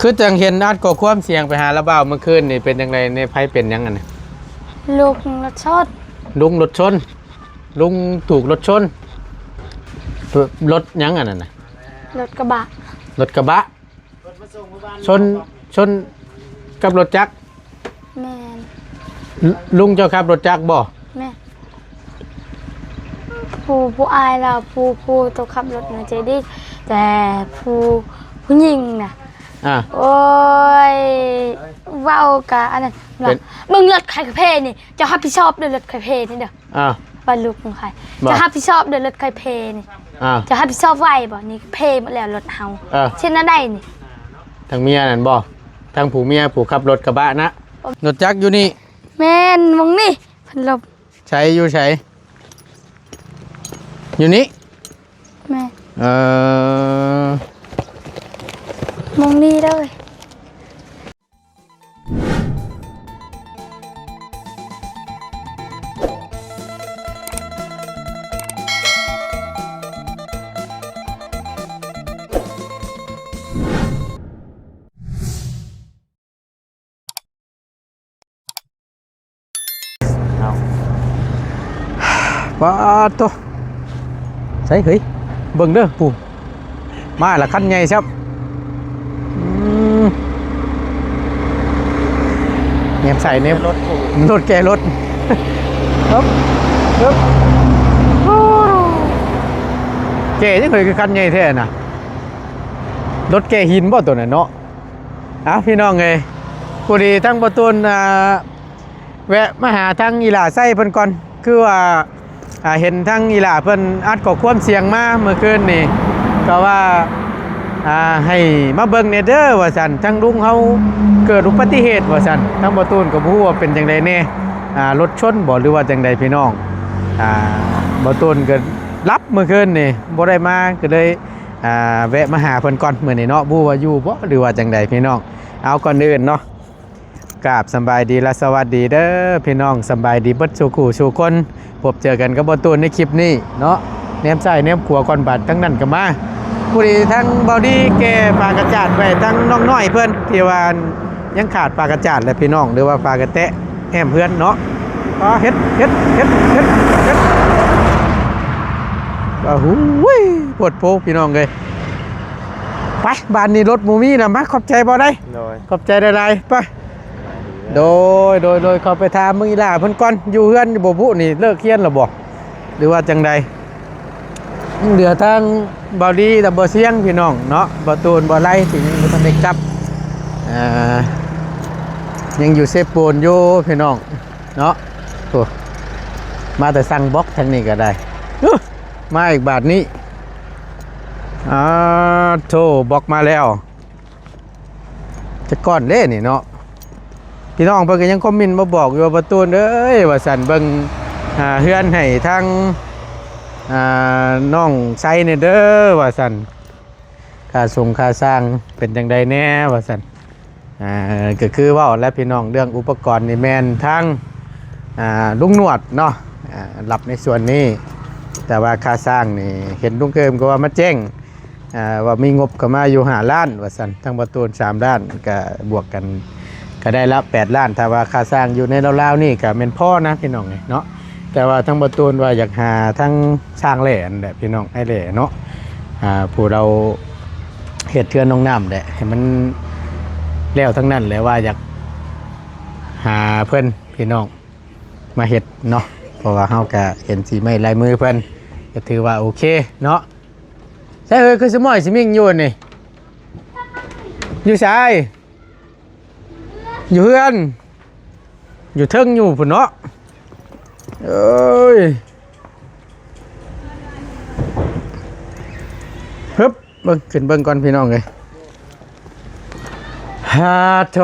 ຄືຈັ່ງເຫັນອັດຂໍ້ຄວາມສຽງໄປຫາລາວບ່າວເມື່ອຄືນນີ້ ເປັນຈັ່ງໃດແດ່? ໃຜເປັນຫຍັງຫັ້ນນະ? ລຸງລົດຊົນ. ລຸງລົດຊົນ? ລຸງຖືກລົດຊົນ? ລົດຫຍັງອັນນັ້ນນະ? ລົດກະບະ. ລົດກະບະ? ຊົນ ຊົນກັບລົດຈັກ? ແມ່ນ. ລຸງເຈົ້າຂັບລົດຈັກບໍ່? ແມ່ນ. ຜູ້ ຜູ້ອ້າຍລາວ ຜູ້ ຜູ້ໂຕຂັບລົດນະໃຈດີ ແຕ່ຜູ້ ຜູ້ຍິງນະ ອາ ໂອ້ຍ ເວົ້າກະອັນນັ້ນ ວ່າ ເປັນ ເບິ່ງລົດຂ້ອຍກະເພນີ້ ເຈົ້າຮັບຜິດຊອບເດີ ລົດຂ້ອຍເພນີ້ເດີ. ອາ ວ່າລູກຂອງຂ້ອຍ ບໍ່ ເຈົ້າຮັບຜິດຊອບເດີ ລົດຂ້ອຍເພນີ້ ອາ ເຈົ້າຮັບຜິດຊອບໄຫວບໍ່? ນີ້ເພໝົດແລ້ວລົດເຮົາ ເອີ ເຮັດແນວໃດນີ້? ທາງເມຍນັ້ນບໍ່? ທາງຜູ້ເມຍ ຜູ້ຂັບລົດກະບະນະ ລົດຈັກຢູ່ນີ້? ແມ່ນ ໝ່ອງນີ້ ພັດລົມ. ໃສ ຢູ່ໃສ? ຢູ່ນີ້? ແມ່ນ. ເອີ ໝ່ອງນີ້ເລີຍ. ເອົາ ປາດໂທ້ ໃສເຮີ້ຍ ເບິ່ງເດີ ຜູ້ ມາລະຄັນໃຫຍ່ຊ້ຳ ອືມ ແນມໃສ່ແນມ ລົດ ລົດແກ່ລົດ ເອີບ ເອີບ ແກ່ຈັ່ງເຄີຍ ຄືຄັນໃຫຍ່ແທ້ນະ ລົດແກ່ຫີນບໍ່ໂຕນັ້ນເນາະ. ເອົາ ພີ່ນ້ອງເອີຍ ພໍດີທາງບ່າວຕູນ ອ່າ ແວະມາຫາທາງອີ່ຫຼ້າໄຊເພິ່ນກ່ອນ ຄືວ່າ ອ່າ ເຫັນທາງອີ່ຫຼ້າເພິ່ນອັດຂໍ້ຄວາມສຽງມາເມື່ອຄືນນີ້ ກໍວ່າ ອ່າ ໃຫ້ມາເບິ່ງແດ່ເດີວ່າຊັ້ນ ທາງລຸງເຮົາເກີດອຸບັດຕິເຫດວ່າຊັ້ນ ທາງບ່າວຕູນກໍບໍ່ຮູ້ວ່າເປັນຈັ່ງໃດແດ່ ອ່າ ລົດຊົນບໍ່ ຫຼືວ່າຈັ່ງໃດ ພີ່ນ້ອງ ອ່າ ບ່າວຕູນກໍຫຼັບເມື່ອຄືນນີ້ ບໍ່ໄດ້ມາ ກໍເລີຍ ອ່າ ແວະມາຫາເພິ່ນກ່ອນມື້ນີ້ເນາະ ບໍ່ຮູ້ວ່າຢູ່ບໍ່ ຫຼືວ່າຈັ່ງໃດ ພີ່ນ້ອງ. ເອົາ ກ່ອນອື່ນເນາະ ກາບສຳບາຍດີ ແລະ ສະຫວັດດີເດີພີ່ນ້ອງ ສຳບາຍດີເບິດສູ່ຄູ່ສູ່ຄົນ ພົບເຈີກັນກັບບ່າວຕູນໃນຄລິບນີ້ເນາະ ແນມຊ້າຍແນມຂວາກ່ອນ ບາດທາງນັ້ນກໍມາ ພໍດີທາງບ່າວດີແກ່ຝາກະຈາດໄວ້ທາງນ້ອງນ້ອຍເພິ່ນ ທີ່ວ່າຍັງຂາດຝາກະຈາດແຫຼະພີ່ນ້ອງ ຫຼືວ່າຝາກະແຕະແອ້ມເຮືອນເນາະ ເຮັດ ເຮັດ ເຮັດ ເຮັດ ເຮັດ ໂອ້ໂຫ ໂພດໂພພີ່ນ້ອງເອີຍ. ໄປ ບາດນີ້ລົດບໍ່ມີນະ ມາ ຂອບໃຈບໍ່ໄດ້ ໂດຍ ຂອບໃຈຫຼາຍໆ ໄປ ໂດຍ ໂດຍ ໂດຍ ເຂົ້າໄປຖາມເບິ່ງອີ່ຫຼ້າເພິ່ນກ່ອນ ຢູ່ເຮືອນຢູ່ບໍ່ບຸນີ້ ເລີກຮຽນແລ້ວບໍ່ ຫຼືວ່າຈັ່ງໃດ? ຍັງເຫຼືອທາງບ່າວດີກັບບ່າວຊຽງພີ່ນ້ອງເນາະ ບ່າວຕູນ ບ່າວໄລທີ່ຍັງບໍ່ທັນໄດ້ກັບ ອ່າ ຍັງຢູ່ເຊໂປນຢູ່ພີ່ນ້ອງເນາະ ໂອ້ ມາແຕ່ສັ່ງບລັອກທາງນີ້ກໍໄດ້ ມາອີກບາດນີ້ ອາ ໂທ້ ບລັອກມາແລ້ວ ຈັກກ້ອນເດ້ນີ້ເນາະ ພີ່ນ້ອງເພິ່ນກໍຍັງຄອມເມັນມາບອກຢູ່ວ່າ ປະຕູນເອີຍ ວ່າຊັ້ນ ເບິ່ງ ອ່າ ເຮືອນໃຫ້ທາງ ອ່າ ນ້ອງໄຊແດ່ເດີ ວ່າຊັ້ນ ຄ່າສົງຄ່າສ້າງເປັນຈັ່ງໃດແດ່ ວ່າຊັ້ນ ອ່າ ກໍຄືເວົ້າແຫຼະພີ່ນ້ອງ ເລື່ອງອຸປະກອນນີ້ແມ່ນທາງ ອ່າ ລຸງໜວດເນາະ ອ່າ ຮັບໃນສ່ວນນີ້ ແຕ່ວ່າຄ່າສ້າງນີ້ເຫັນລຸງເກີມກໍວ່າມາແຈ້ງ ອ່າ ວ່າມີງົບເຂົ້າມາຢູ່ຫ້າລ້ານວ່າຊັ້ນ ທາງປະຕູນສາມລ້ານ ກໍບວກກັນກໍໄດ້ລະແປດລ້ານ ຖ້າວ່າຄ່າສ້າງຢູ່ໃນລາວໆນີ້ກໍແມ່ນພໍນະພີ່ນ້ອງເອີຍເນາະ ແຕ່ວ່າທາງປະຕູນວ່າຢາກຫາທາງຊ່າງແຫຼ້ຫັ້ນແຫຼະພີ່ນ້ອງ ອ້າຍແຫຼ້ເນາະ ອ່າ ຜູ້ລາວເຮັດເຮືອນນ້ອງນ້ຳແຫຼະ ໃຫ້ມັນແລ້ວທັງນັ້ນແຫຼະ ວ່າຢາກຫາເພິ່ນພີ່ນ້ອງມາເຮັດເນາະ ເພາະວ່າເຮົາກໍເຫັນສີໄມ້ລາຍມືເພິ່ນ ກໍຖືວ່າໂອເຄເນາະ. ໃສເອີຍ ຄືສະໝ້ອຍສະມິງຢູ່ນີ້ ຢູ່ໃສ? ຢູ່ເຮືອນ ຢູ່ເທິງຢູ່ພຸ້ນເນາະ ເອີຍ ຮຶບ ເບິ່ງ ຂຶ້ນເບິ່ງກ່ອນພີ່ນ້ອງເອີຍ ຫາໂທ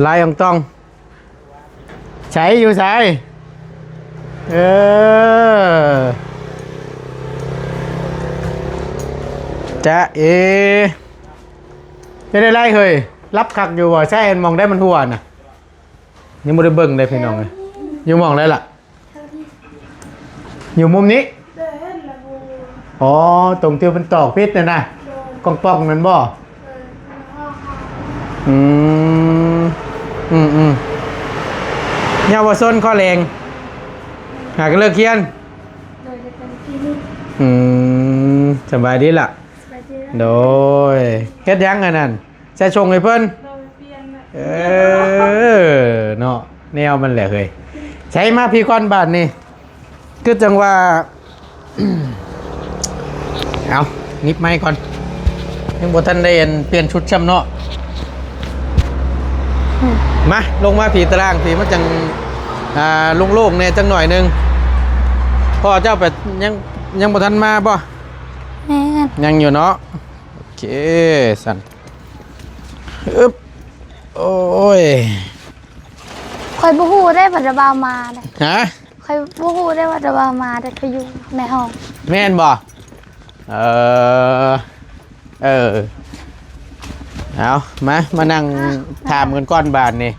ລາຍອອງຕອງ ໃສ ຢູ່ໃສ? ເອີ ຈະເອ ເປັນໄດເຮີ້ຍ? ຫຼັບຄັກຢູ່ບໍ່? ໃສ ອັນໝ່ອງໃດມັນຮົ່ວນະ? ຍັງບໍ່ໄດ້ເບິ່ງເດ້ພີ່ນ້ອງເອີຍ ຢູ່ໝ່ອງໃດລະ? ຢູ່ມຸມນີ້? ອໍ ຕົງທີ່ເພິ່ນຕອກພິດນັ້ນນະ? ກອງປ່ອງນັ້ນບໍ່? ເອີ ອືມ ອືມໆ ເຍົາວະຊົນ ຂໍ້ແຮງ ຫາກະເລີກຮຽນ. ໂດຍ ເຮັດເປັນຄລີນິກ. ອືມ ສະບາຍດີລະ? ສະບາຍດີລະ. ໂດຍ ເຮັດຫຍັງອັນນັ້ນ? ໃສ່ຊົງໃຫ້ເພິ່ນ. ໂດຍ ປ່ຽນແຫຼະ. ເອີ ເນາະ ແນວມັນແຫຼະເຮີ້ຍ. ໃສ່ມາພີ້ກ່ອນບາດນີ້. ຄືຈັ່ງວ່າ ເອົາ ໜິບໄມກ່ອນ ຍັງບໍ່ທັນໄດ້ອັນປ່ຽນຊຸດຊ້ຳເນາະ. ມາ ລົງມາພີ້ຕາລ່າງພີ້ ມັນຈັ່ງ ອ່າ ໂລ່ງໆແດ່ຈັກໜ້ອຍໜຶ່ງ ເພາະວ່າເຈົ້າໄປ ຍັງ ຍັງບໍ່ທັນມາບໍ່? ແມ່ນ ຍັງຢູ່ເນາະ. ໂອເຄ ຊັ້ນ ອຶບ ໂອ້ຍ ຂ້ອຍບໍ່ຮູ້ເດ້ວ່າຕາບ່າວມາເດ້. ຮະ? ຂ້ອຍບໍ່ຮູ້ເດ້ວ່າຕາບ່າວມາເດ້ ຂ້ອຍຢູ່ໃນຫ້ອງ. ແມ່ນບໍ່? ເອີ ເອີ ເອົາ ມາ ມານັ່ງ ອ່ະ ຖາມກັນກ່ອນບາດນີ້.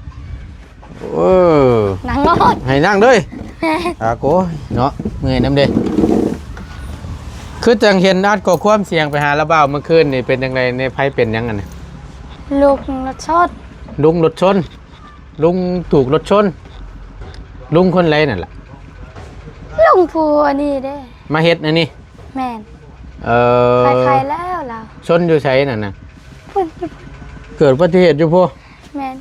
ເອີ ນັ່ງໂລດ ໃຫ້ນັ່ງເລີຍ. ແມ່ນ ອາໂກຍເນາະ ເມື່ອຍນຳເດ້. ຄືຈັ່ງເຫັນອັດຂໍ້ຄວາມສຽງໄປຫາລາວບ່າວເມື່ອຄືນນີ້ ເປັນຈັ່ງໃດແດ່? ໃຜເປັນຫຍັງຫັ້ນນະ? ລຸງລົດຊົນ. ລຸງລົດຊົນ? ລຸງຖືກລົດຊົນ? ລຸງຄົນໃດນັ້ນລະ? ລຸງຜູ້ອັນນີ້ເດ້ ມາເຮັດອັນນີ້. ແມ່ນ ເອີ ໄຂ້ໆແລ້ວລາວ. ຊົນຢູ່ໃສນັ້ນນະ? ພຸ້ນ ເກີດອຸບັດຕິເຫດຢູ່ພຸ້ນ. ແມ່ນ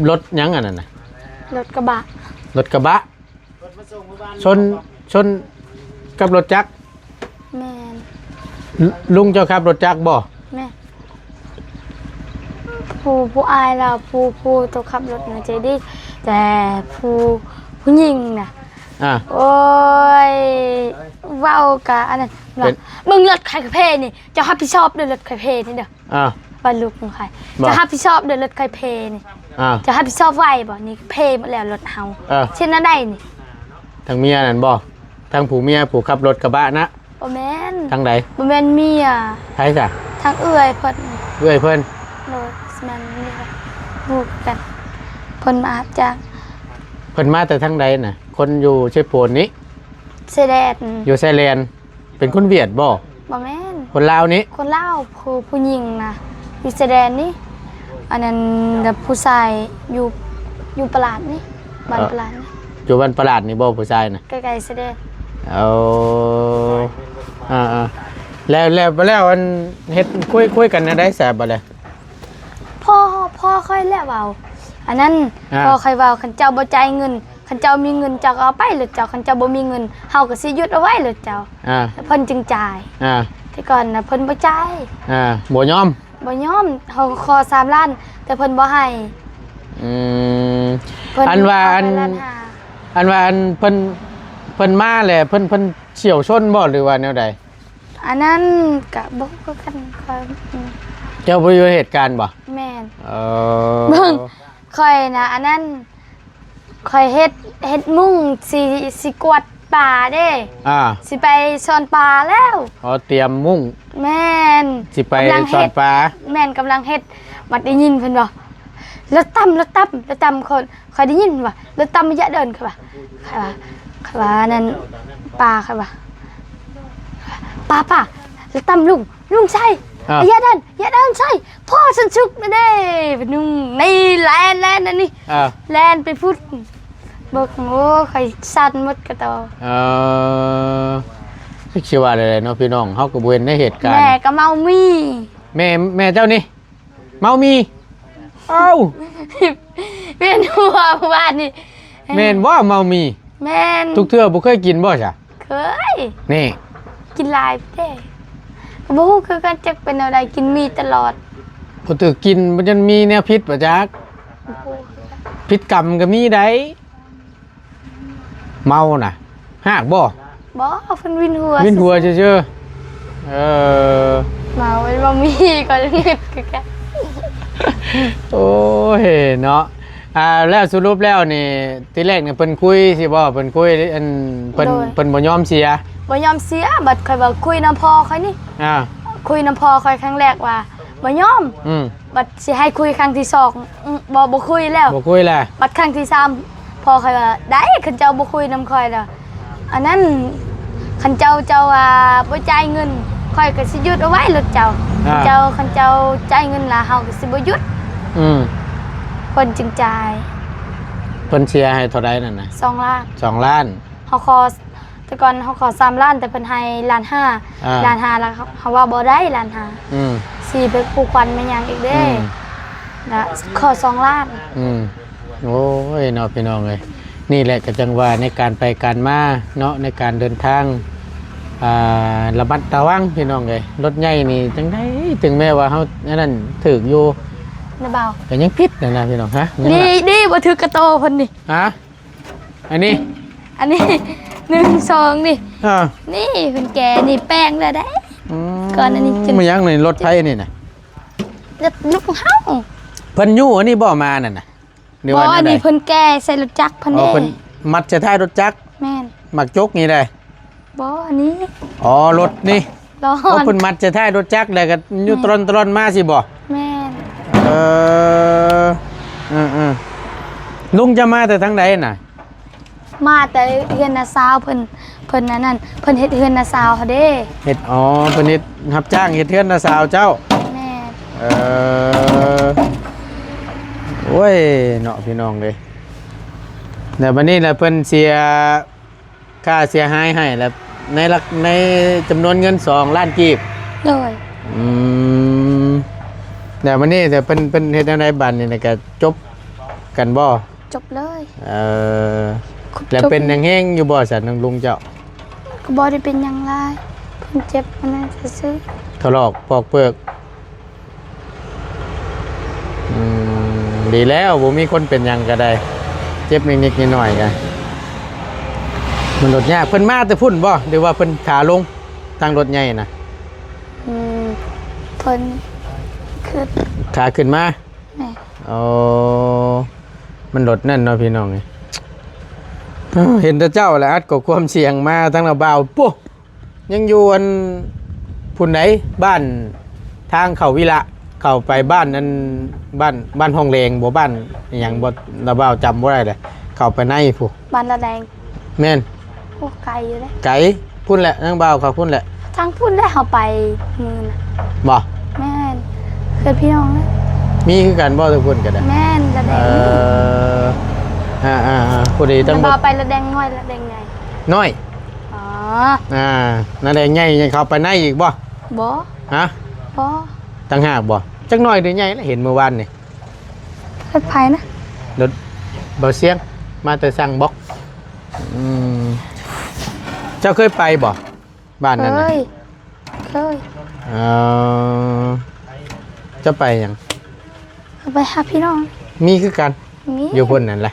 ລົດຫຍັງອັນນັ້ນນະ? ລົດກະບະ. ລົດກະບະ ຊົນ ຊົນກັບລົດຈັກ? ແມ່ນ ລຸງເຈົ້າຂັບລົດຈັກບໍ່? ແມ່ນ ຜູ້ ຜູ້ອ້າຍລາວ ຜູ້ ຜູ້ໂຕຂັບລົດນະໃຈດີ ແຕ່ຜູ້ ຜູ້ຍິງນະ ອາ ໂອ້ຍ ເວົ້າກະອັນນັ້ນວ່າ ເບິ່ງລົດຂ້ອຍເພນີ້ ເຈົ້າຮັບຜິດຊອບເດີ ລົດຂ້ອຍເພນີ້ເດີ. ອາ ວ່າລູກຂອງຂ້ອຍ ເຈົ້າຮັບຜິດຊອບເດີ ລົດຂ້ອຍເພນີ້. ອາ ເຈົ້າຮັບຜິດຊອບໄຫວບໍ່? ນີ້ເພໝົດແລ້ວລົດເຮົາ. ເອີ ເຮັດແນວໃດນີ້? ທາງເມຍນັ້ນບໍ່? ທາງຜູ້ເມຍ ຜູ້ຂັບລົດກະບະນະ? ບໍ່ແມ່ນ ທາງໃດ? ບໍ່ແມ່ນເມຍ. ໃຜຊະ? ທາງເອື້ອຍເພິ່ນ. ເອື້ອຍເພິ່ນ? ໂດຍ ແມ່ນເມຍ ຮູ້ກັນ ເພິ່ນມາຮັບຈ້າງ. ເພິ່ນມາແຕ່ທາງໃດນະ? ຄົນຢູ່ເຊໂປນນີ້? ຊາຍແດນ ຢູ່ຊາຍແດນ. ເປັນຄົນຫວຽດບໍ່? ບໍ່ແມ່ນ ຄົນລາວນີ້. ຄົນລາວ ຜູ້ ຜູ້ຍິງນະ ຢູ່ຊາຍແດນນີ້. ອັນນັ້ນ ແລ້ວຜູ້ຊາຍຢູ່ ຢູ່ປະຫຼາດນີ້ ບ້ານປະຫຼາດນີ້. ຢູ່ບ້ານປະຫຼາດນີ້ບໍ່ ຜູ້ຊາຍນະ? ໃກ້ໆຊາຍແດນ. ໂອ້ ອ່າໆ ແລ້ວ ແລ້ວ ແລ້ວອັນເຮັດ ຄຸຍ ຄຸຍກັນແນວໃດຊະບັດນີ້? ພໍ່ ພໍ່ຂ້ອຍແຫຼະເວົ້າ ອັນນັ້ນ ພໍ່ຂ້ອຍເວົ້າ ຄັນເຈົ້າບໍ່ຈ່າຍເງິນ ຄັນເຈົ້າມີເງິນເຈົ້າກໍເອົາໄປລົດເຈົ້າ ຄັນເຈົ້າບໍ່ມີເງິນເຮົາກໍຊິຍຶດເອົາໄວ້ລົດເຈົ້າ. ອາ ແລ້ວເພິ່ນຈຶ່ງຈ່າຍ. ອາ ແຕ່ກ່ອນນະເພິ່ນບໍ່ຈ່າຍ. ອາ ບໍ່ຍອມ ບໍ່ຍອມ ເຮົາຂໍສາມລ້ານ ແຕ່ເພິ່ນບໍ່ໃຫ້. ອືມ ອັນວ່າອັນ ອັນວ່າອັນເພິ່ນ ເພິ່ນມາແລ້ວ ເພິ່ນ ເພິ່ນຊ່ຽວຊົນບໍ່ ຫຼືວ່າແນວໃດ? ອັນນັ້ນກະບໍ່ຮູ້ຄືກັນ ຂ້ອຍ ອືມ ເຈົ້າບໍ່ຢູ່ໃນເຫດການບໍ່? ແມ່ນ ເອີ ເບິ່ງ ຂ້ອຍນະ ອັນນັ້ນ ຂ້ອຍເຮັດ ເຮັດມຸ້ງ ຊິ ຊິກວາດປ່າເດ້. ອາ ຊິໄປຊ່ອນປ່າແລ້ວ. ອໍ ຕຽມມຸ້ງ. ແມ່ນ ຊິໄປຊ່ອນປ່າ. ແມ່ນ ກຳລັງເຮັດ ບັດໄດ້ຍິນເພິ່ນວ່າ ລົດຕຳ ລົດຕຳ ລົດຕຳ ຄົນ ຂ້ອຍໄດ້ຍິນວ່າ ລົດຕຳ ໄລຍະເດີນ ຂ້ອຍວ່າ ຂ້ອຍວ່າ ຂ້ອຍວ່ານັ້ນ ປ້າ ຂ້ອຍວ່າ ປ້າ ປ້າ ລົດຕຳ ລຸງ ລຸງໃສ່ ອາ ໄລຍະເດີນ ໄລຍະເດີນໃສ່ ພໍ່ສັນສຸກນະເດ້ ເປັນນຸ່ງນີ້ ແລ່ນ ແລ່ນອັນນີ້ ອາ ແລ່ນໄປພຸ້ນ ເບິ່ງ ໂອ້ ຂ້ອຍສັ່ນໝົດກະໂຕ. ເອີ ຈັກຊິວ່າແນວໃດເນາະ ພີ່ນ້ອງ ເຮົາກໍບໍ່ເຫັນໃນເຫດການ. ແມ່ກໍເມົາໝີ່ ແມ່ ແມ່ເຈົ້ານີ້ ເມົາໝີ່. ເອົ້າ ເວີຍນຫົວມື້ວານນີ້. ແມ່ນບໍ່ເມົາໝີ່? ແມ່ນ. ທຸກເທື່ອບໍ່ເຄີຍກິນບໍ່ຊະ? ເຄີຍ. ນີ້ ກິນຫຼາຍເດ້ ກໍບໍ່ຮູ້ຄືກັນຈັກເປັນແນວໃດ ກິນໝີ່ຕະຫຼອດ. ບໍ່ຖືກກິນ ມັນຈະມີແນວຜິດບໍ່ຈັກ. ຜິດກຳກໍມີໃດ. ເມົານະ ຮາກບໍ່? ບໍ່ ເພິ່ນວິນຫົວ ວິນຫົວຊື່ໆ. ເອີ ເມົາ ເວົ້າມີກໍງຶດຄືກັນ. ໂອ້ຍເນາະ ອ່າ ແລ້ວສະຫຼຸບແລ້ວນີ້ ທີແລກນີ້ເພິ່ນຄຸຍຊິບໍ່? ເພິ່ນຄຸຍ ອັນ ເພິ່ນ ໂດຍ ເພິ່ນບໍ່ຍອມເສຍ ບໍ່ຍອມເສຍ. ບັດຂ້ອຍວ່າຄຸຍນຳພໍ່ຂ້ອຍນີ້ ອ່າ ຄຸຍນຳພໍ່ຂ້ອຍຄັ້ງແລກວ່າບໍ່ຍອມ ອືມ ບັດຊິໃຫ້ຄຸຍຄັ້ງທີສອງ ອື ບໍ່ ບໍ່ຄຸຍແລ້ວ ບໍ່ຄຸຍແລ້ວ. ບັດຄັ້ງທີສາມ ພໍ່ຂ້ອຍວ່າ ໄດ້ ຄັນເຈົ້າບໍ່ຄຸຍນຳຂ້ອຍລະ ອັນນັ້ນ ຄັນເຈົ້າ ເຈົ້າວ່າບໍ່ຈ່າຍເງິນ ຂ້ ຂ້ອຍກໍຊິຢຸດເອົາໄວ້ລົດເຈົ້າ. ອ່າ ເຈົ້າ ຄັນເຈົ້າຈ່າຍເງິນລະ ເຮົາກໍຊິບໍ່ຢຸດ. ອືມ ເພິ່ນຈຶ່ງຈ່າຍ. ເພິ່ນເສຍໃຫ້ເທົ່າໃດນັ້ນນະ? ສອງລ້ານ. ສອງລ້ານ. ເຮົາຂໍ ແຕ່ກ່ອນເຮົາຂໍສາມລ້ານ ແຕ່ເພິ່ນໃຫ້ລ້ານຫ້າ. ອ່າ ລ້ານຫ້າ ແລ້ວເຮົາ ເຮົາວ່າບໍ່ໄດ້ລ້ານຫ້າ. ອືມ ຊິໄປປູກຂວັນແມ່ນຫຍັງອີກເດ້. ອືມ ລະຂໍສອງລ້ານ. ອືມ ໂອ້ຍເນາະ ພີ່ນ້ອງເອີຍ. ນີ້ແຫຼະກໍຈັ່ງວ່າໃນການໄປການມາເນາະ ໃນການເດີນທາງ ອ່າ ລະມັດລະວັງ ພີ່ນ້ອງເອີຍ. ລົດໃຫຍ່ນີ້ຈັ່ງໃດ ເຖິງແມ່ນວ່າເຮົາອັນນັ້ນຖືກຢູ່ ນະບ່າວ ກໍຍັງຜິດນະ ນະ ພີ່ນ້ອງ. ຮະ? ດີ ດີ ບໍ່ຖືກກະໂຕເພິ່ນນີ້. ຮະ? ອັນນີ້ ອັນນີ້ ໜຶ່ງ ສອງ ນີ້. ອ່າ ນີ້ເພິ່ນແກ່ນີ້ແປງແລ້ວເດ້. ອືມ ກ່ອນອັນນີ້ ມັນຫຍັງນີ້? ລົດໃຜນີ້ນະ? ລົດລູກເຮົາ. ເພິ່ນຍູ້ອັນນີ້ບໍ່ມານັ້ນນະ? ຫຼືວ່າ ບໍ່ ອັນນີ້ເພິ່ນແກ່ໃສ່ລົດຈັກເພິ່ນ. ອໍ ເດ້ ເພິ່ນມັດໃສ່ທ້າຍລົດຈັກ. ແມ່ນ. ໝາກຈົກນີ້ໄດ໋? ບໍ່ ອັນນີ້. ອໍ ລົດນີ້. ອໍ ເພິ່ນມັດໃສ່ທ້າຍລົດຈັກ ແລ້ວກໍຢູ່ ອືມ ຕະລ່ອນໆມາຊີ້ບໍ່? ແມ່ນ. ເອີ ເອີໆ ລຸງຈະມາແຕ່ທາງໃດນະ? ມາແຕ່ເຮືອນນ້າສາວເພິ່ນ. ເພິ່ນອັນນັ້ນ ເພິ່ນເຮັດເຮືອນນ້າສາວເຮົາເດ້. ເຮັດ ອໍ ເພິ່ນເຮັດ ຮັບຈ້າງເຮັດເຮືອນນ້າສາວເຈົ້າ. ແມ່ນ. ເອີ ໂອ້ຍເນາະ ພີ່ນ້ອງເອີຍ. ແລ້ວບັດນີ້ລະເພິ່ນເສຍ ຄ່າເສຍຫາຍໃຫ້ລະ ໃນຫຼັກ ໃນຈຳນວນເງິນສອງລ້ານກີບ. ໂດຍ. ອືມ ແລ້ວບັດນີ້ ແຕ່ເພິ່ນ ເພິ່ນເຮັດແນວໃດບັດນີ້ນະ? ກະຈົບກັນບໍ່? ຈົບເລີຍ. ເອີ ຄົບ ແລ້ວເປັນຫຍັງແຮງຢູ່ບໍ່ຊັ້ນ ທາງລຸງເຈົ້າ? ກໍບໍ່ໄດ້ເປັນຫຍັງຫຼາຍ ເພິ່ນເຈັບອັນນັ້ນຊື່ໆ. ຖະຫຼອກປອກເປິກ. ອືມ ດີແລ້ວ ບໍ່ມີຄົນເປັນຫຍັງກໍໄດ້ ເຈັບນິດໆໜ້ອຍໆ ກໍ ມັນລົດຍາກ. ເພິ່ນມາແຕ່ພຸ້ນບໍ່ ຫຼືວ່າເພິ່ນຂາລົງ ທາງລົດໃຫຍ່ນະ? ອືມ ເພິ່ນຂຶ້ນ ຂາຂຶ້ນມາ. ແມ່ນ. ອໍ ມັນລົດນັ້ນເນາະ ພີ່ນ້ອງເອີຍ. ເຫັນແຕ່ເຈົ້າແຫຼະ ອັດກໍຄວາມສຽງມາທາງລະບ່າວ ໂອ້ ຍັງຢູ່ອັນພຸ້ນໃດ໋ ບ້ານ ທາງເຂົ້າວິລະ ເຂົ້າໄປບ້ານອັນ ບ້ານ ບ້ານຫ້ອງແລງບໍ່ ບ້ານອີ່ຫຍັງບໍ່ ລະບ່າວຈຳບໍ່ໄດ້ເລີຍ ເຂົ້າໄປໃນພຸ້ນ. ບ້ານລະແດງ. ແມ່ນ. ໂອ້ ໄກຢູ່ເດ້. ໄກ ພຸ້ນແຫຼະ ທາງບ່າວເຂົາພຸ້ນແຫຼະ. ທາງພຸ້ນແຫຼະ ເຮົາໄປມື້ນະ. ບໍ່? ແມ່ນ ເຂດພີ່ນ້ອງນະ. ມີຄືກັນບໍ່ ທາງພຸ້ນກໍໄດ້? ແມ່ນ ລະແດງ. ເອີ ອ່າໆໆ ພໍດີ ທາງ ລະບ່າວໄປລະແດງນ້ອຍ ລະແດງໃຫຍ່. ນ້ອຍ. ອໍ ອ່າ ລະແດງໃຫຍ່ຍັງເຂົ້າໄປໃນອີກບໍ່? ບໍ່. ຮະ? ບໍ່. ຕ່າງຫາກບໍ່? ຈັກໜ້ອຍຫຼືໃຫຍ່ລະ ເຫັນມື້ວານນີ້. ລົດໃຜນະ? ລົດບ່າວຊຽງ ມາແຕ່ຊັງບໍ? ອືມ ເຈົ້າເຄີຍໄປບໍ່ ບ້ານນັ້ນນະ? ເຄີຍ ເຄີຍ. ເອີ ເຈົ້າໄປຫຍັງ? ເອົາໄປຫາພີ່ນ້ອງ. ມີຄືກັນ. ມີ ຢູ່ພຸ້ນນັ້ນລະ.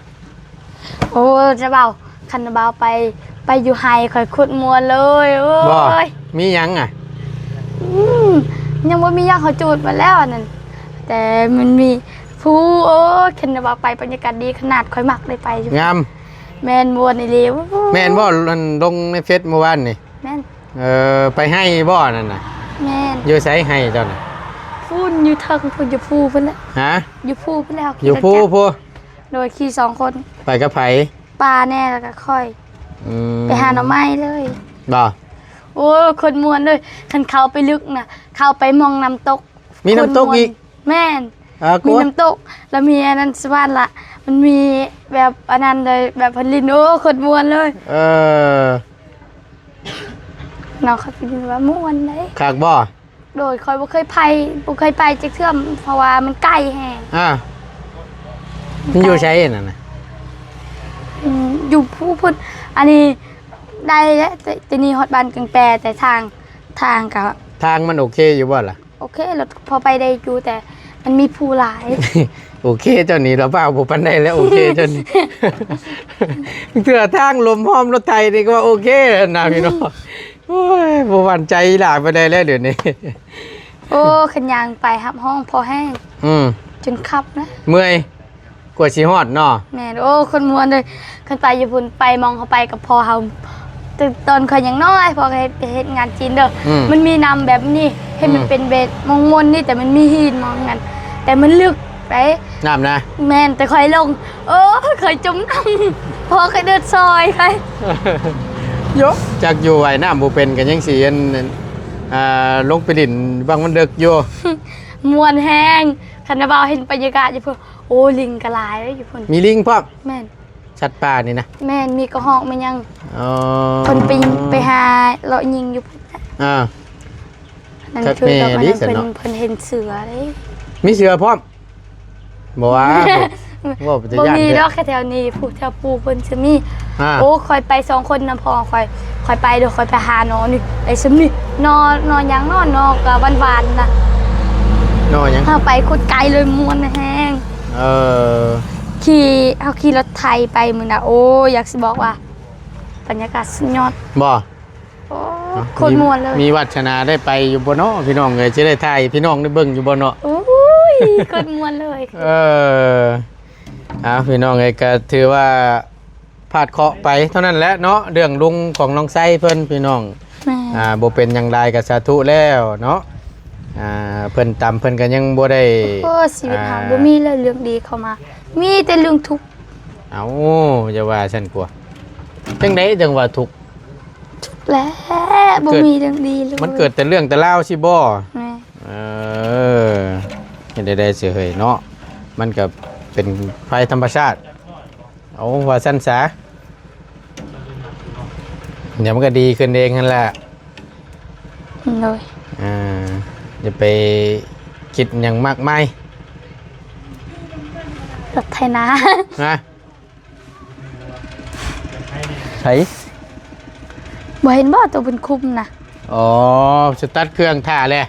ໂອ້ ຈະເວົ້າ ຄັນວ່າໄປ ໄປຢູ່ໄຮ່ຂ້ອຍໂຄດມ່ວນເລີຍ. ໂອ້ຍ ມີຫຍັງອະ? ອືມ ຍັງບໍ່ມີຫຍັງ ເຂົາຈູດໝົດແລ້ວອັນນັ້ນ ແຕ່ມັນມີພູ. ໂອ້ຍ ຄັນວ່າໄປບັນຍາກາດດີຂະໜາດ ຂ້ອຍມັກໄດ້ໄປຢູ່. ງາມ. ແມ່ນ ມ່ວນອີ່ຫຼີ. ແມ່ນບໍ່ ອັນລົງໃນເຟສມື້ວານນີ້? ແມ່ນ. ເອີ ໄປໄຮ່ບໍ່ນັ້ນນະ? ແມ່ນ. ຢູ່ໃສໄຮ່ເຈົ້ານະ? ພຸ້ນ ຢູ່ເທິງພຸ້ນ ຢູ່ພູພຸ້ນແຫຼະ. ຮະ? ຢູ່ພູພຸ້ນແຫຼະ. ຢູ່ພູພຸ້ນ. ໂດຍ ຂີ່ສອງຄົນ. ໄປກັບໃຜ? ປ້າແດ່ ແລ້ວກໍຂ້ອຍ. ອືມ ໄປຫາໜໍ່ໄມ້ເລີຍ. ບໍ່? ໂອ້ຍ ໂຄດມ່ວນເລີຍ ຄັນເຂົ້າໄປເລິກນະ ເຂົ້າໄປໝ່ອງນ້ຳຕົກ. ມີນ້ຳຕົກອີກ? ແມ່ນ. ເອີ ມີນ້ຳຕົກ ແລ້ວມີອັນນັ້ນ ສະຫວານລະ ມັນມີແບບອັນນັ້ນເລີຍ ແບບເພິ່ນຫຼິ້ນ. ໂອ້ ໂຄດມ່ວນເລີຍ. ເອີ ນ້ອງເຂົາຊິວ່າມ່ວນເດ້. ຄັກບໍ່? ໂດຍ ຂ້ອຍບໍ່ເຄີຍໄປ ບໍ່ເຄີຍໄປຈັກເທື່ອ ເພາະວ່າມັນໄກແຮງ. ອ່າ ມັນຢູ່ໃສນັ້ນນະ? ອືມ ຢູ່ພູພຸ້ນ. ອັນນີ້ໄດ້ແຫຼະ ແຕ່ ແຕ່ນີ້ຮອດບ້ານກາງແປ ແຕ່ທາງ ທາງກໍ ທາງມັນໂອເຄຢູ່ບໍ່ລະ? ໂອເຄ ລົດພໍໄປໄດ້ຢູ່ ແຕ່ມັນມີພູຫຼາຍ. ໂອເຄ ເຈົ້ານີ້ລະ ເວົ້າບໍ່ປານໃດແລ້ວ ໂອເຄ ເຈົ້ານີ້. ເທື່ອທາງລົມຫອມລົດໄຖນີ້ກໍວ່າໂອເຄນະ ພີ່ນ້ອງ. ໂອ້ຍ ບໍ່ໝັ້ນໃຈອີ່ຫຼ້າປານໃດແລ້ວດຽວນີ້. ໂອ້ ຄັນຍ່າງໄປຮັບຮອງພໍແຮງ. ອືມ ຈົນຂັບນະ ເມື່ອຍ ກວ່າຊິຮອດເນາະ. ແມ່ນ. ໂອ້ ຄົນມ່ວນເດີ ຄັນໄປຢູ່ພຸ້ນ ໄປໝ່ອງເຮົາໄປກັບພໍ່ເຮົາ ແຕ່ຕອນຂ້ອຍຍັງນ້ອຍ ພໍ່ກໍເຮັດ ໄປເຮັດງານຈີນເດີ. ອືມ ມັນມີນ້ຳແບບນີ້ ເຮັດມັນ ອືມ ເປັນເບດໝ່ອງມ່ວນນີ້ ແຕ່ມັນມີຫີນໝ່ອງນັ້ນ ແຕ່ມັນເລິກ. ໄປ ນ້ຳນະ? ແມ່ນ ແຕ່ຂ້ອຍລົງ ໂອ້ ຂ້ອຍຈົມນ້ຳ ພໍ່ຂ້ອຍເດີດຊ່ອຍຂ້ອຍ. ໂຢ ຈັກຢູ່ ວ່າຍນ້ຳບໍ່ເປັນ ກໍຍັງຊິອັນ ອັນ ອ່າ ລົງໄປຫຼິ້ນວັງມັນເດິກຢູ່. ມ່ວນແຮງ ຄັນວ່າເຫັນບັນຍາກາດຢູ່ພຸ້ນ. ໂອ້ ລິງກໍຫຼາຍເດ້ຢູ່ພຸ້ນ. ມີລິງພ້ອມ? ແມ່ນ. ສັດປ່ານີ້ນະ? ແມ່ນ ມີກະຮອກ ມີຫຍັງ. ອໍ ເພິ່ນໄປ ໄປຫາເລາະຍິງຢູ່ພຸ້ນ. ອ່າ ນັ້ນ ຄັກ ຄື ແມ່ ດອກອັນນັ້ນ ດີຊັ້ນເນາະ. ເພິ່ນ ເພິ່ນເຫັນເສືອເດ້. ມີເສືອພ້ອມ? ບໍ່ວ່າ ເວົ້າເປັນຕາຢ້ານແທ້. ບໍ່ມີດອກ ແຖວນີ້ ຜູ້ແຖວປູ່ເພິ່ນຊິມີ. ອ່າ ໂອ້ ຂ້ອຍໄປສອງຄົນນຳພໍ່ຂ້ອຍ ຂ້ອຍໄປເດີ້ ຂ້ອຍໄປຫາໜໍ່ນີ້ ໄດ້ສ່ຳນີ້ ໜໍ່ ໜໍ່ຫຍັງເນາະ ໜໍ່ກະຫວານໆນະ. ໜໍ່ຫຍັງ? ເຮົາໄປໂຄດໄກເລີຍ ມ່ວນແຮງ. ເອີ ຂີ່ ເຮົາຂີ່ລົດໄຖໄປມື້ນະ ໂອ້ ຢາກຊິບອກວ່າບັນຍາກາດສຸດຍອດ. ບໍ່? ໂອ້ ເອົ້າ ໂຄດມ່ວນເລີຍ. ມີ ມີວາດສະໜາໄດ້ໄປຢູ່ບໍ່ເນາະ ພີ່ນ້ອງເອີຍ? ຊິໄດ້ຖ່າຍໃຫ້ພີ່ນ້ອງໄດ້ເບິ່ງຢູ່ບໍ່ເນາະ? ໂອ້ຍ ໂຄດມ່ວນເລີຍ. ເອີ ອ່າ ພີ່ນ້ອງເອີຍ ກໍຖືວ່າພາດເຄາະໄປເທົ່ານັ້ນແຫຼະເນາະ ເລື່ອງລຸງຂອງນ້ອງໄຊເພິ່ນ ພີ່ນ້ອງ. ແມ່ນ. ອ່າ ບໍ່ເປັນຫຍັງຫຼາຍກໍສາທຸແລ້ວເນາະ. ອ່າ ເພິ່ນຕຳເພິ່ນກໍຍັງບໍ່ໄດ້ ໂອ້ ຊີວິດເຮົາ ອ່າ ບໍ່ມີເລີຍເລື່ອງດີເຂົ້າມາ ມີແຕ່ເລື່ອງທຸກ. ເອົ້າ ຢ່າວ່າຊັ້ນກວ່າ ຈັ່ງໃດຈັ່ງວ່າທຸກ? ທຸກແຫຼະ ມັນເກີດ ບໍ່ມີເລື່ອງດີເລີຍ ມັນເກີດແຕ່ເລື່ອງແຕ່ລາວຊີ້ບໍ? ແມ່ນ. ເອີ ເຮັດໄດ້ໄດ້ຊິເຮີ້ຍເນາະ ມັນກໍເປັນໄພທຳມະຊາດ. ເອົາ ວ່າຊັ້ນສາ ດຽວມັນກໍດີຂຶ້ນເອງຫັ້ນແຫຼະ. ໂດຍ. ອ່າ ຢ່າໄປຄິດຫຍັງມາກມາຍ. ລົດໄຖນາ. ຮະ? ໃສ? ບໍ່ເຫັນບໍ່ ໂຕເພິ່ນຄຸມນະ? ອໍ ສະຕາດເຄື່ອງຖ້າແຫຼະ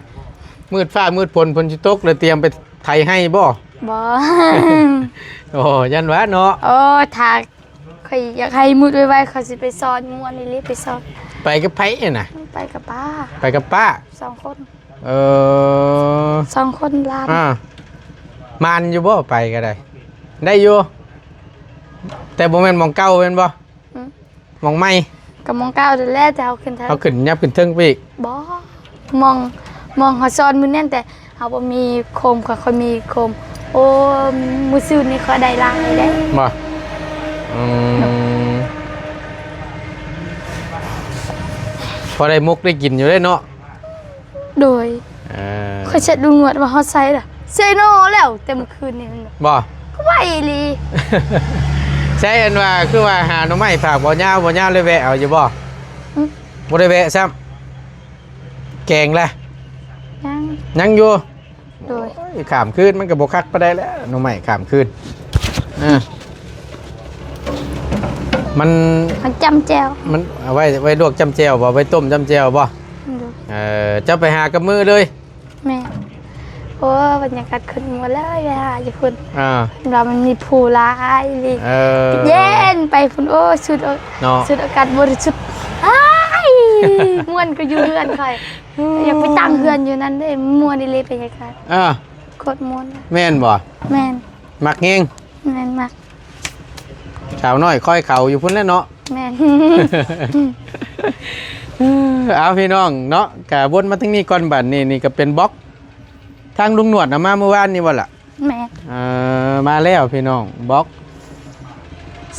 ມືດຟ້າມືດຝົນ ຝົນຊິຕົກ ແລ້ວຕຽມໄປໄຖໄຮ່ບໍ? ບໍ່. ໂອ້ ຢ້ານວ່າເນາະ. ໂອ້ ຖ້າ ຂ້ອຍຢາກໃຫ້ໝົດໄວໆ ຂ້ອຍຊິໄປສອນ ມ່ວນອີ່ຫຼີໄປສອນ. ໄປກັບໃຜຫັ້ນນະ? ໄປກັບປ້າ. ໄປກັບປ້າ? ສອງຄົນ. ເອີ ສອງຄົນຫຼານ. ອ່າ ມ່ວນຢູ່ບໍ່? ໄປກໍໄດ້ ໄດ້ຢູ່ ແຕ່ບໍ່ແມ່ນໝ່ອງເກົ່າແມ່ນບໍ່? ອືມ ໝ່ອງໃໝ່? ກໍໝ່ອງເກົ່ານັ້ນແຫຼະ ແຕ່ເຮົາຂຶ້ນເທິງ ເຮົາຂຶ້ນ ຍັບຂຶ້ນເທິງໄປອີກ. ບໍ່ ໝ່ອງ ໝ່ອງເຮົາສອນມື້ນັ້ນ ແຕ່ເຮົາບໍ່ມີໂຄມ ຂ້ອຍມີໂຄມ. ໂອ້ ມື້ຊືນນີ້ຂ້ອຍໄດ້ຫຼາຍເດ້. ບໍ່? ອືມ ພໍໄດ້ໝົກໄດ້ກິນຢູ່ເດ້ເນາະ. ໂດຍ. ເອີ ຂ້ອຍເຊັດລຸງໜວດວ່າເຮົາໃສ່ລະ ໃສ່ນອນແລ້ວແຕ່ມື້ຄືນນີ້ແມ່ນບໍ່? ບໍ່ ກໍໄວອີ່ຫຼີ. ໃສ່ ອັນວ່າ ຄືວ່າຫາໜໍ່ໄມ້ຝາກບໍ່ຍາວ ບໍ່ຍາວເລີຍແວະເອົາຢູ່ບໍ່? ອືມ ບໍ່ໄດ້ແວະຊ້ຳ. ແກງລະ? ຍັງ ຍັງຢູ່. ໂດຍ. ໂອ້ຍ ຂ້າມຄືນມັນກໍບໍ່ຄັກປານໃດແຫຼະ ໜໍ່ໄມ້ຂ້າມຄືນ. ເອີ ມັນ ມັນຈ້ຳແຈ່ວ ມັນເອົາໄວ້ ໄວ້ລວກຈ້ຳແຈ່ວບໍ່? ໄວ້ຕົ້ມຈ້ຳແຈ່ວບໍ່? ໂດຍ. ເອີ ເຈົ້າໄປຫາກັບມື້ເລີຍ? ແມ່ນ. ໂອ້ ບັນຍາກາດຂຶ້ນໝົດເລີຍ ໄປຫາຢູ່ພຸ້ນ. ອ່າ ເພິ່ນວ່າມັນມີພູຫຼາຍອີ່ຫຼີ. ເອີ ເຢັນໄປພຸ້ນ ໂອ້ ສູດ ເນາະ ສູດອາກາດບໍລິສຸດ. ອ້າຍ ມ່ວນກວ່າຢູ່ເຮືອນຂ້ອຍ. ຢາກໄປຕັ້ງເຮືອນຢູ່ນັ້ນເດ້ ມ່ວນອີ່ຫຼີບັນຍາກາດ. ເອີ ໂຄດມ່ວນ. ແມ່ນບໍ່? ແມ່ນ. ມັກແຮງ? ແມ່ນ ມັກ. ສາວນ້ອຍຄອຍເຂົາຢູ່ພຸ້ນແຫຼະເນາະ. ແມ່ນ. ເອີ ເອົາ ພີ່ນ້ອງເນາະ ກະວົນມາທາງນີ້ກ່ອນບາດນີ້. ນີ້ກໍເປັນບລັອກ ທາງລຸງໜວດນຳມາມື້ວານນີ້ບໍ່ລະ? ແມ່ນ. ເອີ ມາແລ້ວພີ່ນ້ອງ ບລັອກ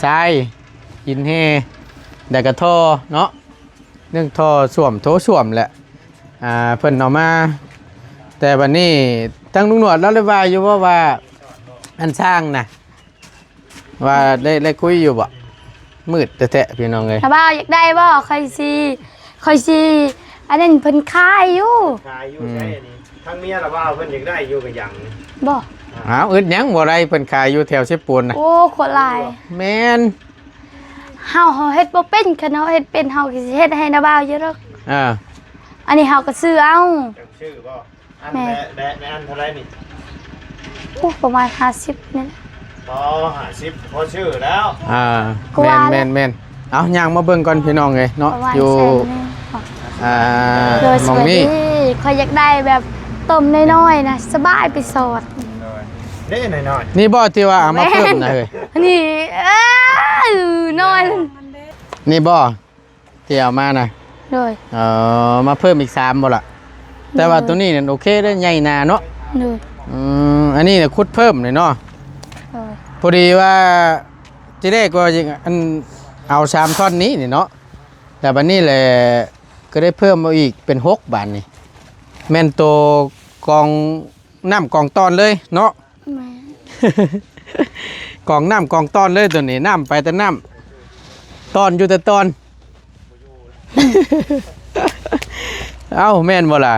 ຊາຍ ຫີນແຮ່ ແລ້ວກໍທໍ່ເນາະ. ເລື່ອງທໍ່ສ້ວມ ໂຖສ້ວມແຫຼະ ອ່າ ເພິ່ນເອົາມາ. ແຕ່ບັດນີ້ທາງລຸງໜວດລາວໄດ້ວ່າຢູ່ບໍ່ວ່າ ອັນຊ່າງນະ ວ່າໄດ້ ໄດ້ຄຸຍຢູ່ບໍ່? ມືດແທ້ໆ ພີ່ນ້ອງເອີຍ. ຖ້າວ່າຢາກໄດ້ບໍ່? ຂ້ອຍຊິ ຂ້ອຍຊິ ອັນນັ້ນ ເພິ່ນຂາຍຢູ່ ຂາຍຢູ່. ອືມ ໃສອັນນີ້ ທາງເມຍລະວ່າເພິ່ນຢາກໄດ້ຢູ່ກະຫຍັງນີ້. ບໍ່? ອ້າວ ອຶດຫຍັງບໍ່ໄດ້ ເພິ່ນຂາຍຢູ່ແຖວເຊໂປນນະ. ໂອ້ ໂຄດຫຼາຍ. ແມ່ນ. ເຮົາ ເຮົາເຮັດບໍ່ເປັນ ຄັນເຮົາເຮັດເປັນ ເຮົາກໍຊິເຮັດໃຫ້ນ້າບ່າວຢູ່ດອກ. ເອີ ອັນນີ້ເຮົາກໍຊື້ເອົາ. ຊື້ບໍ່? ອັນ ແມ່ນ ແມ່ ແມ່ ແມ່ອັນເທົ່າໃດນີ້? ໂອ້ ປະມານຫ້າສິບນີ້ແຫຼະ. ອໍ ຫ້າສິບ ພໍຊື້ແລ້ວ. ອ່າ ກໍວ່າແຫຼະ ແມ່ນໆໆ. ເອົາ ຍ່າງມາເບິ່ງກ່ອນພີ່ນ້ອງເອີຍເນາະ ປະມານ ຢູ່ ແສນໜຶ່ງ ອ່າ ໂດຍ ໝ່ອງນີ້ ສະບາຍດີ. ຂ້ອຍຢາກໄດ້ແບບຕົ້ມນ້ອຍໆນະ ສະບາຍໄປສອດ. ໂດຍ ເດ້ນ້ອຍໆ ນີ້ບໍ່ ທີ່ວ່າເອົາມາເພີ່ມນະເຮີ້ຍ? ນີ້ ເອີ ນ້ອຍ ນີ້ບໍ່ ທີ່ເອົາມານະ? ໂດຍ. ເອີ ມາເພີ່ມອີກສາມບໍ່ລະ? ແຕ່ວ່າ ໂດຍ ໂຕນີ້ນັ້ນໂອເຄເດ້ ໃຫຍ່ໜາເນາະ. ໂດຍ. ອືມ ອັນນີ້ນະຂຸດເພີ່ມນີ້ເນາະ. ໂດຍ. ພໍດີວ່າ ທີແລກວ່າ ອັນ ເອົາສາມທ່ອນນີ້ນີ້ເນາະ ແລ້ວບັດນີ້ແຫຼະ ກໍໄດ້ເພີ່ມເອົາອີກເປັນຫົກບາດນີ້. ແມ່ນໂຕກອງນ້ຳກອງຕອນເລີຍເນາະ. ແມ່ນ ກອງນ້ຳກອງຕອນເລີຍໂຕນີ້ ນ້ຳໄປແຕ່ນ້ຳ ຕອນຢູ່ແຕ່ຕອນ. ເອົ້າ ແມ່ນບໍ່ລະ?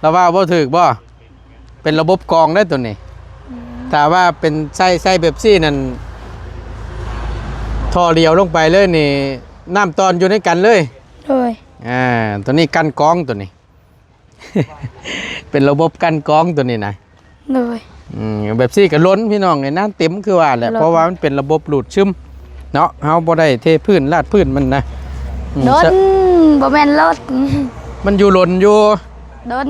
ລາວວ່າບໍ່ຖືກບໍ່? ເປັນລະບົບກອງເດ້ໂຕນີ້. ອືມ ຖ້າວ່າເປັນໃຊ້ ໃຊ້ແບບຊີ້ນັ້ນ ທໍ່ຫຼຽວລົງໄປເລີຍນີ້ ນ້ຳຕອນຢູ່ໃນກັນເລີຍ. ໂດຍ ອ່າ ໂຕນີ້ກັ່ນກອງໂຕນີ້ ເປັນລະບົບກັ່ນກອງໂຕນີ້ນະ. ໂດຍ ອືມ ແບບຊີ້ກໍລົ້ນພີ່ນ້ອງເອີຍ ນ້ຳເຕັມຄືວ່າແຫຼະ ລົ້ນ ເພາະວ່າມັນເປັນລະບົບດູດຊຶມເນາະ ເຮົາບໍ່ໄດ້ເທພື້ນລາດພື້ນມັນນະ. ອືມ ລົ້ນ ສະ ບໍ່ແມ່ນລົ້ນ ມັນຢູ່ລົ້ນຢູ່ ລົ້ນ.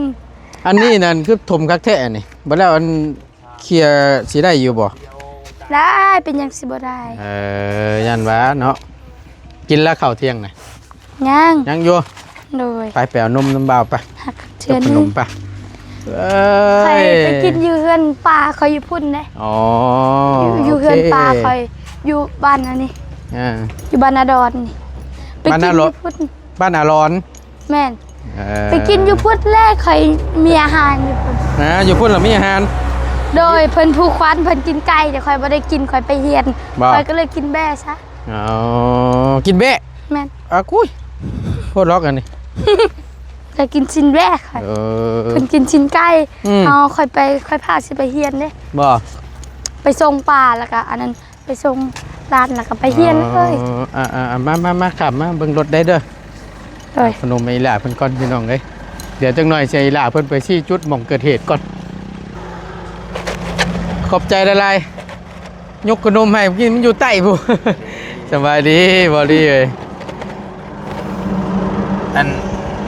ອັນນີ້ນັ້ນຄືຖົມຄັກແທ້ນີ້ ບັດແລ້ວອັນ ເຄຍຊິໄດ້ຢູ່ບໍ່? ໄດ້ ເປັນຫຍັງຊິບໍ່ໄດ້? ເອີ ຢ້ານວ່າເນາະ. ກິນແລ້ວເຂົ້າທ່ຽງນະ? ຍັງ ຍັງຢູ່. ໂດຍ ໄປ ໄປເອົານົມນຳບ່າວໄປ ຫາເຮັດຂະໜົມໄປ. ເອີຍ ຂ້ອຍໄປກິນຢູ່ເຮືອນປ້າຂ້ອຍຢູ່ພຸ້ນເດ້. ອໍ ຢູ່ ຢູ່ເຮືອນ ໂອເຄ ປ້າຂ້ອຍ ຢູ່ບ້ານອັນນີ້ ອ່າ ຢູ່ບ້ານອາດອນນີ້ ໄປກິນຢູ່ພຸ້ນ ບ້ານອາລອນ. ແມ່ນ ເອີ ໄປກິນຢູ່ພຸ້ນແຫຼະ ຂ້ອຍມີອາຫານຢູ່ພຸ້ນ. ອ່າ ຢູ່ພຸ້ນລະມີອາຫານ. ໂດຍ ເພິ່ນຜູກຂວັນ ເພິ່ນກິນໄກ່ ແຕ່ຂ້ອຍບໍ່ໄດ້ກິນ ຂ້ອຍໄປຮຽນ ບໍ່? ຂ້ອຍກໍເລີຍກິນແບ້ຊະ. ອໍ ກິນແບ້? ແມ່ນ. ອາ ກຸ້ຍ ໂພດລັອກອັນນີ້ ກໍກິນຊີ້ນແບ້ຂ້ອຍ. ເອີ ເພິ່ນກິນຊີ້ນໄກ່ ອືມ ເຮົາ ຂ້ອຍໄປ ຂ້ອຍພາຊິໄປຮຽນເດ້. ບໍ່? ໄປສົ່ງປາ ແລ້ວກໍອັນນັ້ນ ໄປສົ່ງຫຼານແລ້ວກໍໄປຮຽນເລີຍ. ອໍ ອ່າໆ ມາ ມາ ມາ ຂ້າມມາເບິ່ງລົດໄດ້ເດີ. ໂດຍ ຂະໜົມໃຫ້ອີ່ຫຼ້າເພິ່ນກ່ອນພີ່ນ້ອງເອີຍ ດຽວຈັກໜ່ອຍຊິໃຫ້ອີ່ຫຼ້າເພິ່ນໄປຊີ້ຈຸດໝ່ອງເກີດເຫດກ່ອນ. ຂອບໃຈຫຼາຍໆ ຍົກຂະໜົມໃຫ້ກິນ ມັນຢູ່ໃຕ້ພຸ້ນ. ສະບາຍດີ ບໍ່ດີເອີຍ. ອັນ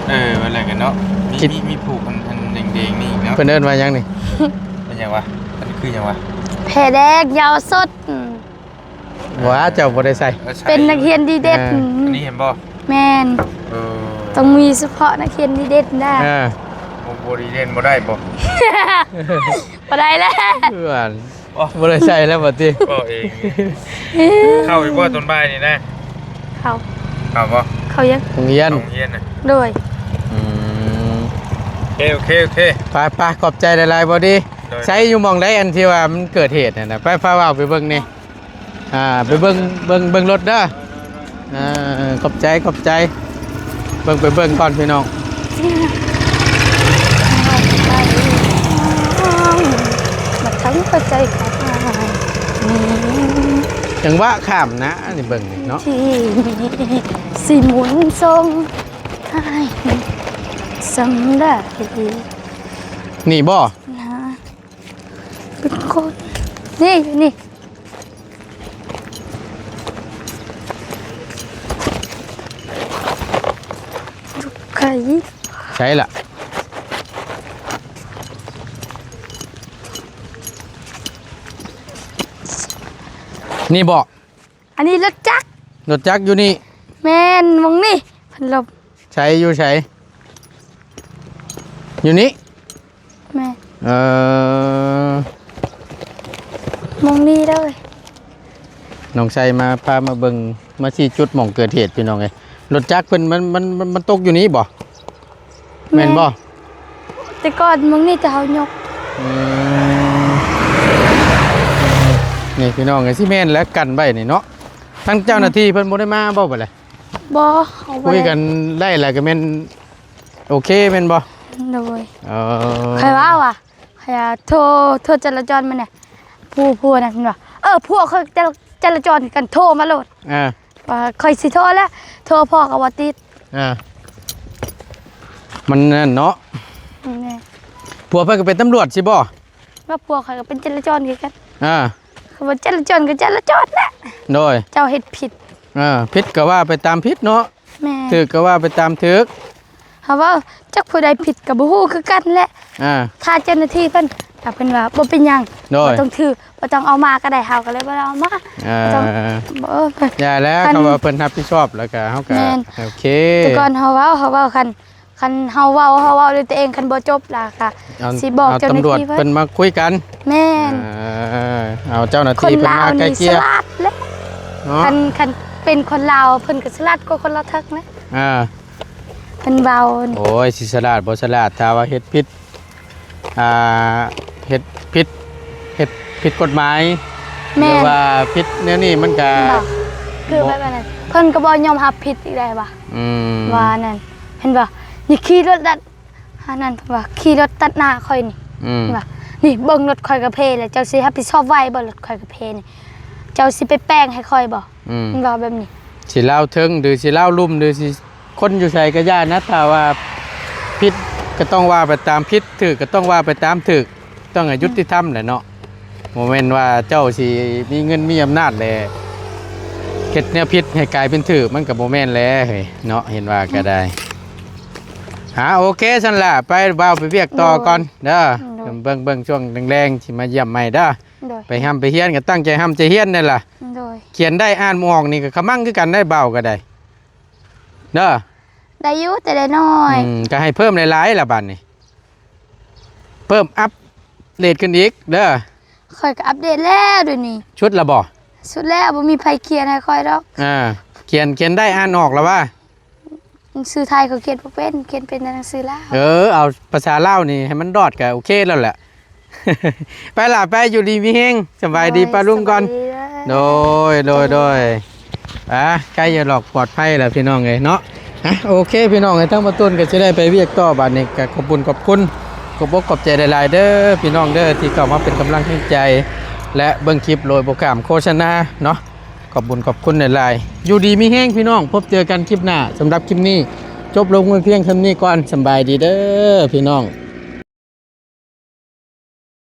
ເອີ ວ່າແລ້ວກັນເນາະ ມີ ມີ ມີຜູກອັນ ອັນແດງໆນີ້ອີກເນາະ ເພິ່ນເອີ້ນວ່າຫຍັງນີ້? ເປັນຫຍັງວະ? ອັນນີ້ຄືຫຍັງວະ? ແພແດງເຍົາສົດ. ອືມ ວ່າເຈົ້າບໍ່ໄດ້ໃສ່ ເອີ ໃສ່ ເປັນນັກຮຽນດີເດັ່ນ. ເອີ ອັນນີ້ເຫັນບໍ່? ແມ່ນ. ເອີ ຕ້ອງມີສະເພາະນັກຮຽນດີເດັ່ນນະ. ເອີ ບໍ່ ບໍ່ດີເດັ່ນບໍ່ໄດ້ບໍ່? ບໍ່ໄດ້ແລ້ວ ເພື່ອນ. ອໍ ບໍ່ໄດ້ໃສ່ແລ້ວບັດນີ້ ເວົ້າເອງ. ເຂົ້າຢູ່ບໍ່ຕອນບ່າຍນີ້ນະ? ເຂົ້າ ເຂົ້າບໍ່? ເຂົ້າຍັງ ໂຮງຮຽນ ໂຮງຮຽນນະ. ໂດຍ ອືມ ໂອເຄ ໂອເຄ ໂອເຄ ໄປໆ ຂອບໃຈຫຼາຍໆ ບໍ່ດີ. ໂດຍ ໃສຢູ່ໝ່ອງໃດ ອັນທີ່ວ່າມັນເກີດເຫດຫັ້ນນະ? ໄປ ພາເວົ້າໄປເບິ່ງແດ່. ອ່າ ໄປເບິ່ງ ເບິ່ງ ເບິ່ງລົດເດີ. ອ່າ ຂອບໃຈ ຂອບໃຈ. ເບິ່ງ ໄປເບິ່ງກ່ອນພີ່ນ້ອງ. ມາທັງຫົວໃຈຂອງອ້າຍນີ້ ຈັງຫວະຂ້າມນະ ອັນນີ້ເບິ່ງນີ້ເນາະ ທີ່ຊິໝູນສົ່ງອ້າຍສ່ຳໃດ. ນີ້ບໍ່? ນະ ເປັນຄົນ ນີ້ ນີ້. ໃສລະ? ນີ້ບໍ່? ອັນນີ້ລົດຈັກ ລົດຈັກຢູ່ນີ້. ແມ່ນ ໝ່ອງນີ້ ພັດລົມ. ໃສ ຢູ່ໃສ? ຢູ່ນີ້. ແມ່ນ. ເອີ ໝ່ອງນີ້ເດີ. ນ້ອງໄຊມາ ພາມາເບິ່ງ ມາຊີ້ຈຸດໝ່ອງເກີດເຫດພີ່ນ້ອງເອີຍ. ລົດຈັກເພິ່ນ ມັນ ມັນ ມັນ ມັນຕົກຢູ່ນີ້ບໍ່? ແມ່ນບໍ່? ແມ່ນ ແຕ່ກ່ອນໝ່ອງນີ້ແຕ່ເຮົາຍົກ. ອືມ ນີ້ພີ່ນ້ອງເອີຍ ຊິແມ່ນແລ້ວ ກັນໄວ້ນີ້ເນາະ. ທາງເຈົ້າໜ້າທີ່ເພິ່ນບໍ່ໄດ້ມາບໍ່ບັດນີ້? ບໍ່ ເອົາບໍ່ໄດ້. ຄຸຍກັນໄດ້ແລ້ວກໍແມ່ນ ໂອເຄແມ່ນບໍ່? ໂດຍ. ເອີ ຂ້ອຍເວົ້າວ່າ ຂ້ອຍໂທ ໂທຈະລາຈອນມາແດ່ ຜູ້ ຜູ້ນັ້ນເຫັນບໍ່? ເອີ ພວກຂ້ອຍຈະລາຈອນຄືກັນ ໂທມາໂລດ. ອ່າ ວ່າຂ້ອຍຊິໂທແລ້ວ ໂທພໍກໍບໍ່ຕິດ. ອ່າ ມັນນັ້ນເນາະ. ແມ່ນ. ຜົວເພິ່ນກໍເປັນຕຳຫຼວດຊິບໍ່? ວ່າຜົວຂ້ອຍກໍເປັນຈະລາຈອນຄືກັນ. ອ່າ ຄຳວ່າຈະລາຈອນກໍຈະລາຈອນແຫຼະ. ໂດຍ. ເຈົ້າເຮັດຜິດ. ອ່າ ຜິດກໍວ່າໄປຕາມຜິດເນາະ. ແມ່ນ. ຖືກກໍວ່າໄປຕາມຖືກ. ເຮົາເວົ້າຈັກຜູ້ໃດຜິດກໍບໍ່ຮູ້ຄືກັນແຫຼະ. ອ່າ ຖ້າເຈົ້າໜ້າທີ່ເພິ່ນ ຖ້າເພິ່ນວ່າບໍ່ເປັນຫຍັງ. ໂດຍ. ບໍ່ຕ້ອງຖື ບໍ່ຕ້ອງເອົາມາກໍໄດ້ ເຮົາກໍເລີຍບໍ່ໄດ້ເອົາມາ. ອ່າ ບໍ່ຕ້ອງ ເອີ ຢ່າແລ້ວ ຄັນ ຄຳວ່າເພິ່ນຮັບຜິດຊອບແລ້ວກໍເຮົາກໍ ແມ່ນ ໂອເຄ. ແຕ່ກ່ອນເຮົາເວົ້າ ເຮົາເວົ້າຄັນ ຄັນເຮົາເວົ້າ ເຮົາເວົ້າດ້ວຍຕົວເອງ ຄັນບໍ່ຈົບລະກະ ເອົາ ຊິບອກເຈົ້າໜ້າທີ່ເພິ່ນ ເອົາຕຳຫຼວດເພິ່ນມາຄຸຍກັນ. ແມ່ນ. ເອີ ເອົາເຈົ້າໜ້າທີ່ເພິ່ນມາໄກ່ເກ່ຍ. ຄົນລາວນີ້ສະຫຼາດແຫຼະ ເນາະ. ຄັນ ຄັນເປັນຄົນລາວ ເພິ່ນກໍສະຫຼາດກວ່າຄົນລາວທັກນະ. ອ່າ ເພິ່ນເວົ້ານີ້. ໂອ້ຍ ຊິສະຫຼາດບໍ່ສະຫຼາດ ຖ້າວ່າເຮັດຜິດ ອ່າ ເຮັດຜິດ ເຮັດຜິດກົດໝາຍ ແມ່ນ ຫຼືວ່າຜິດແນວນີ້ ມັນກະ ແມ່ນບໍ່? ຄືແບບນັ້ນ ເພິ່ນກໍບໍ່ຍອມຮັບຜິດອີກໄດ້ວ່າ ອືມ ວ່ານັ້ນ ເຫັນບໍ່? ນີ້ຂີ່ລົດຕັດ ອັນນັ້ນ ເພິ່ນວ່າຂີ່ລົດຕັດໜ້າຂ້ອຍນີ້ ອືມ ເພິ່ນວ່າ ນີ້ເບິ່ງລົດຂ້ອຍກະເພແລ້ວ ເຈົ້າຊິຮັບຜິດຊອບໄວບໍ່? ລົດຂ້ອຍກະເພນີ້ ເຈົ້າຊິໄປແປງໃຫ້ຂ້ອຍບໍ່? ອືມ ເພິ່ນວ່າແບບນີ້ ຊິລາວເທິງ ຫຼື ຊິລາວລຸ່ມ ຫຼື ຊິ ຄົນຢູ່ໃສກະຢ່ານະ ຖ້າວ່າຜິດກະຕ້ອງວ່າໄປຕາມຜິດ ຖືກກະຕ້ອງວ່າໄປຕາມຖືກ ຕ້ອງໃຫ້ຍຸຕິທຳແຫຼະເນາະ ບໍ່ແມ່ນວ່າເຈົ້າຊິມີເງິນມີອຳນາດແລ້ວ ເຮັດແນວຜິດໃຫ້ກາຍເປັນຖືກ ມັນກະບໍ່ແມ່ນແລ້ວເຮີ້ຍເນາະ ເຫັນວ່າກະໄດ້. ອາ ໂອເຄຊັ້ນລະ ໄປ ບ່າວໄປວຽກຕໍ່ກ່ອນເດີ ໂດຍ ເບິ່ງ ເບິ່ງຊ່ວງແລງໆ ຊິມາຢ້ຽມໃໝ່ເດີ ໂດຍ ໄປຮ່ຳໄປຮຽນກະຕັ້ງໃຈຮ່ຳໃຈຮຽນນັ້ນລະ ໂດຍ ຂຽນໄດ້ອ່ານບໍ່ອອກນີ້ກະຂະມັງຄືກັນໄດ໋ ບ່າວກະໄດ້ ເດີ ໄດ້ຢູ່ແຕ່ໄດ້ໜ້ອຍ ອືມ ກະໃຫ້ເພີ່ມຫຼາຍໆລະບາດນີ້ ເພີ່ມອັບເດດຂຶ້ນອີກເດີ ຂ້ອຍກະອັບເດດແລ້ວດຽວນີ້ ສຸດລະບໍ່? ສຸດແລ້ວ ບໍ່ມີໃຜຂຽນໃຫ້ຂ້ອຍດອກ ອ່າ ຂຽນ ຂຽນໄດ້ອ່ານອອກລະຫວາ? ໜັງສືໄທຂ້ອຍຂຽນບໍ່ເປັນ ຂຽນເປັນແຕ່ໜັງສືລາວ ເອີ ເອົາພາສາລາວນີ້ໃຫ້ມັນດອດກະໂອເຄແລ້ວແຫຼະ ໄປລະ ໄປ ຢູ່ດີມີແຮງ ສະບາຍດີປ້າລຸງກ່ອນ ໂດຍ ໂດຍ ໂດຍ ອ່າ ໃກ້ຈະຫຼອກປອດໄພແລ້ວພີ່ນ້ອງເອີຍເນາະ ອ່ະ ໂອເຄພີ່ນ້ອງເອີຍ ທາງບ່າວຕຸນກະຊິໄດ້ໄປວຽກຕໍ່ ບາດນີ້ກະຂອບບຸນຂອບຄຸນ ຂອບອົກຂອບໃຈຫຼາຍໆເດີພີ່ນ້ອງເດີ ທີ່ເຂົ້າມາເປັນກຳລັງແຮງໃຈ ແລະ ເບິ່ງຄລິບໂດຍບໍ່ຂ້າມໂຄສະນາເນາະ ຂອບບຸນຂອບຄຸນຫຼາຍໆ ຢູ່ດີມີແຮງພີ່ນ້ອງ ພົບເຈີກັນຄລິບໜ້າ ສຳລັບຄລິບນີ້ ຈົບລົງໄວ້ພຽງສ່ຳນີ້ກ່ອນ ສຳບາຍດີເດີພີ່ນ້ອງ.